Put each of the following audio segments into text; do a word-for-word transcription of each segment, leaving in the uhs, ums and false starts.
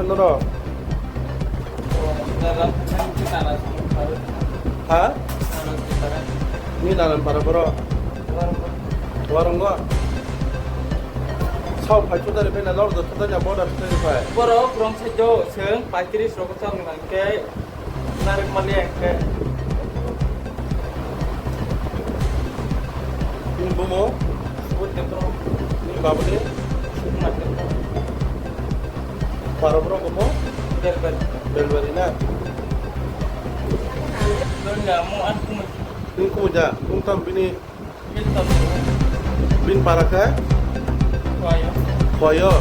Noro. Ha? Ni nanan para boro. Warongo. Sao phai thudari phai na lor do thudari na border thudari phai. Borok rong sai do seng paitris rok chang nang ke. Narek mali engke. Nini bumo? Subut Tepro. Nini babuni? Sukma Tepro. Para borok bumo? Belbari. Belbari na? Donya mo an kumui. Nini kumui da? Nung tam bini Bin para khe? Khoyo. Khoyo.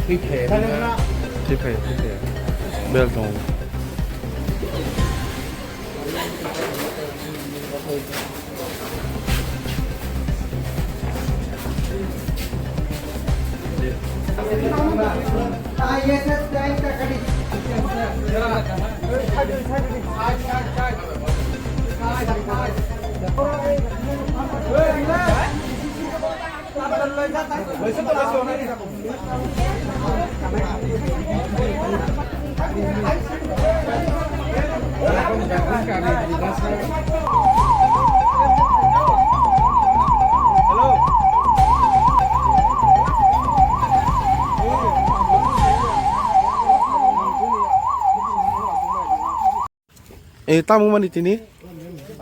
Thwi phai, thwi phai. Bel tongo. Eh, tamo mani tini?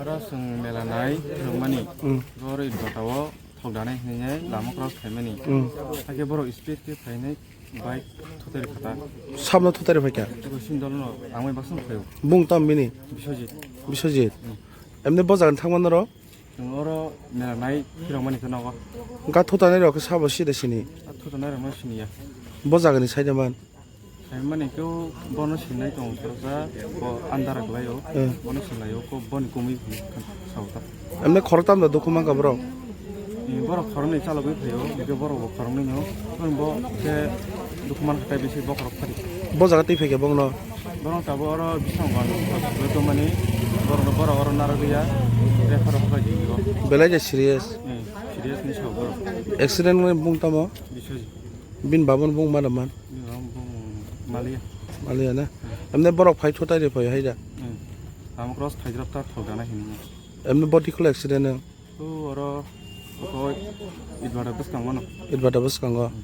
Oro chwng mela nai rwngmani. Hmm. Oro idbata o thok danai hinwi lama cross khaimani. Hmm. Hakhe borok speed khe phainai bike thotari khata. Samno thotari phaikha? Eko sindolno angbai basong phaio. Bung tam bini? Biswajit. Biswajit. Hmm. Emne bo jagan thangmano ro? Chwng oro mela nai phirokmani khe nogo. Ga thotanai rok khe sabo sida sini? A thotanai rokno siniya. Bo jagani side man? Side mani khe bono sinai tongo khoroksa, bo andara kwlaio, eh, bono sinlaio, ko boni kumui sao ta. Emne khoroktam da dukhu mankha borok? Ni borok khoroknwi chalogwi phaio, hwnkhe borok bo khoroknwi no, bo khe dukhu mankha tei bisi bokhorok phari. Bo jaga twi phaikha bongno? Borok tabuk oro bisong gongo, tongmani borok, borok oro narwkliya, refer rok bai di o. Belai de serious? Hmm, serious ni sao borok. Accident wngwi bung tamo? Biswajit. Bin babun bung mana man? Bin babun bung maliya. Maliya na? Hmm. Emne borok phai thutai de phai hai da? Hmm. Lama cross khaijrap ta thok dana hini. Emne body khula accident wng? O oro, o idbata bwskango no. Idbata bwskango. Hmm.